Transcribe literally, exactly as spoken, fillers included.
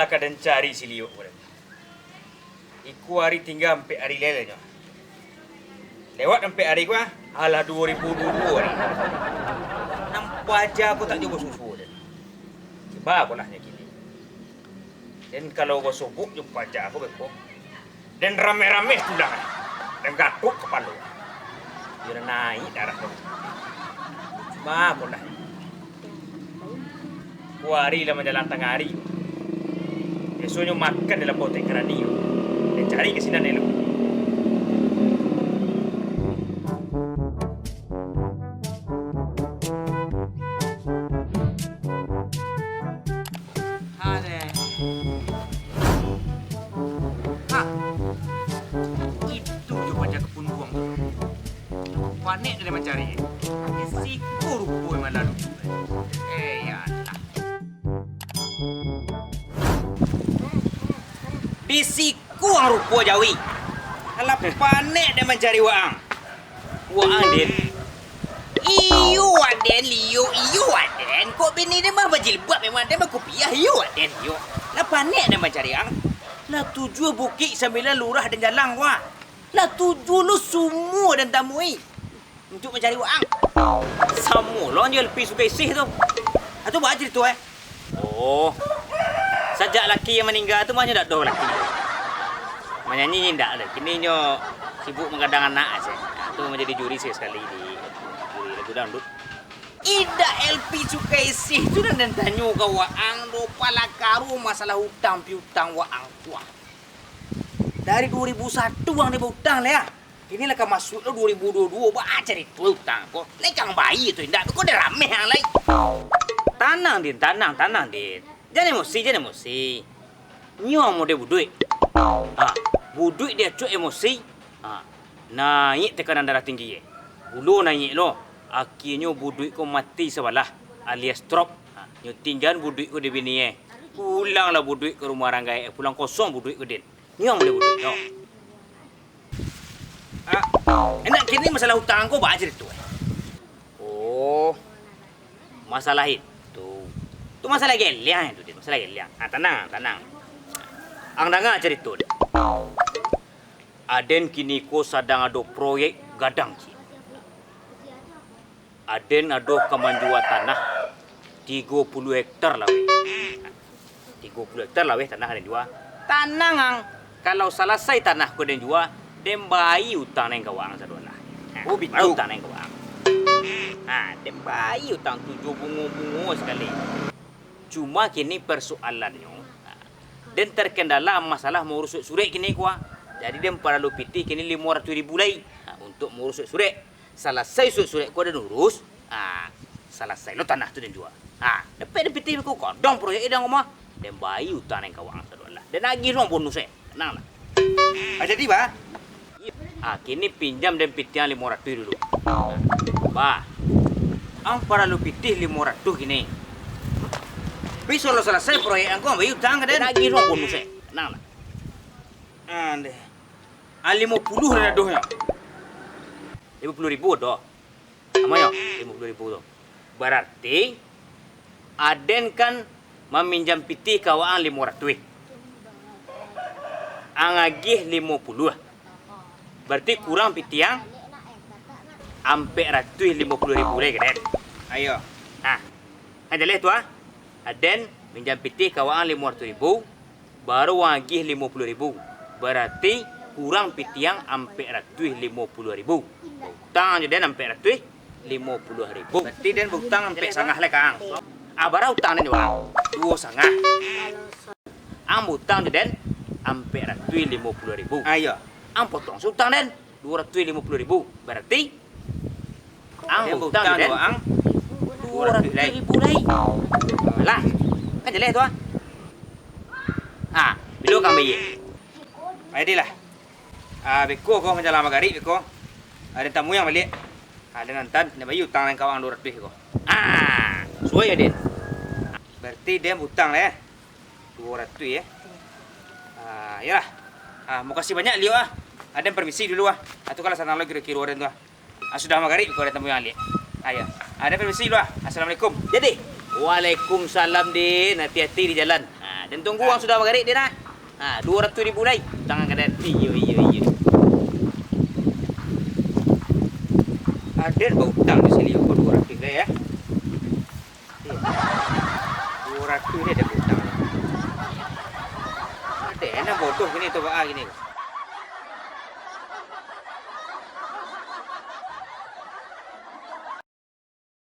Ka den cari si Liok ko. Iko ari tingga ampek ari lai nyo. Lewat ampek ari ko, ah, alah duo ribu duo duo ari. Nan paja ko tak jo basuo-suo den. Cubo ko lah nyo kini. Den kalau basobok jo paja ko beko, den rame-rame tulang, den gatok kapalo. Biar naik darah ko. Cubo ko lah. Ko ari lah manjalang tangah ari. Biasonyo makan dalam potek karani. Den cari ka sinan elok. Ha, deh. Ha. Itu jo paja ka punduang tu. Panek den mancari. Di siko rupo nan lah duduak. Eh, ya Allah. Di siko ang rupo, Jawi. Alah panek den mancari waang. Waang, Den. Iyo, Waden, iyo, iyo, Waden. Kok bini den mah bajilbab, memang den bakupiah, iyo, Waden, iyo. Lah panek den mancari ang. Lah tujuah bukik sambilan lurah den jalang, wah. Lah tujuah lo sumua den tamui. Untuak mancari waang. Samo lo jo Elpi Sukaisih tu. Atu baa carito, eh? Oh. Sajak laki yang maningga tu mah nyo dak doh laki. Manyanyi indak doh. Kini nyo sibuk manggadang anak se. Tu manjadi juri sakali di juri lagu dangdut. Indak Elpi Sukaisih tu nan den tanyo ka waang do, palakaro masalah utang piutang waang tu ah. Dari duo ribu satu ang den bautang lai ah. Kini lah ka masuak lo duo ribu duo duo, baa carito utang ko? Lai kang bayi tu indak, ko den rameh ang lai. Tanang, Din, tanang, tanang, Din. Jan emosi, jan emosi. Nyo model buduik. Ha, buduik diacuak emosi. Ha, naiak tekanan darah tinggi, eh. Gulo naiak lo. Akienyo buduik ko mati sabalah, alias stroke. Ha, nyo tinggaan buduik ko di bini, eh. Pulanglah buduik ka rumah rang gaek, eh. Pulang kosong buduik ko, Din. Nyo model buduik ko. Ah, indak, kini masalah utang ko baa carito, eh? Oh, masalah itu. Tu masalah geliang itu, Din. Masalah geliang. Ah, tanang, tanang. Ang danga carito, Din. Aden kini ko sadang ado proyek gadang, ciek. Aden ado ka manjua tanah tigo puluah hektar laweh. Tigo puluah hektar laweh tanah aden jua. Tanang ang, kalau salasai tanah ko den jua, den bai utang den ka waang sadolah. Oh, baru bitu. Utang den ka waang. Ha, den bai utang tu jo bungo-bungo sakali. Cuma kini persoalannyo, ha, den terkendala masalah mauruih surek-surek kini ko. Jadi den paralu pitih kini limo ratuih ribu lai, ha, untuak mauruih surek-surek. Salasai surek-surek ko den urus, ah, salasai lo tanah tu den jua. Ah, dapek den pitih ko, gadang proyek den ko mah. Den bai utang den ka waang sadolah. Den agiah lo bonus, eh. Tananglah. Ah, jadi, Bah? Ah, kini pinjam den pitih ang limo ratuih dulu. Bah, ang paralu pitih limo ratuih kini. Bisuak lo salasai proyek ang ko, bai utang ka den. Den agiah lo bonus, eh. Tananglah. Andeh. Ah, limo puluah lah dohnyo. Limo puluah ribu doh. Amanyo, limo puluah ribu tu. Bararti, aden kan maminjam pitih ka waang limo ratuih. Ang agiah limo puluah. Bararti kurang pitih ang ampek ratuih limo puluah ribu lai ka den. Ayo. Nah, kan jaleh tu, ah. Aden minjam pitih ka waang limo ratuih ribu, baru waang agiah limo puluah ribu. Bararti kurang pitih ang ampek ratuih limo puluah ribu. Bautang jo den ampek ratuih limo puluah ribu. Bararti den bautang ampek sangah lai ka ang. Ah, bara utang den jo ang? Duo sangah. Ang bautang jo den ampek ratuih limo puluah ribu. Ah, iyo. Ang potong se utang den, duo ratuih limo puluah ribu. Bararti ang bautang jo den duo ratuih ribu lai. Lah, kan jaleh tu, ah. Ah, bilo ka ang bayia? Jadi lah. Ah, beko ko manjalang magarib beko. Aden tamui ang baliak. Ah, den antaan, den bayia utang den ka waang duo ratuih ko. Ah, suai yo, Den. Bararti den bautang lai, eh? Duo ratuih, eh? Ah, iyolah. Ah, makasih banyak, Liok, ah. Aden permisi dulu, ah. Ah, tu kan lah sanang lo kiro-kiro aden tu, ah. Ah, sudah magarib ko aden tamui ang baliak. Ah, iyo. Ah, aden permisi dulu, ah. Assalamualaikum. Jadi, waalaikumsalam, Din. Hati-hati di jalan. Ah, Den tunggu uang sudah bagarik, Den, ah. Ha, duo ratuih ribu lai. Tangan ka den. Iyo, iyo, iyo. Aden bautang di siko duo ratuih lai, yo. Iyo. Duo ratuih lai den bautang. Aden nan bodoh kini tu, baa kini.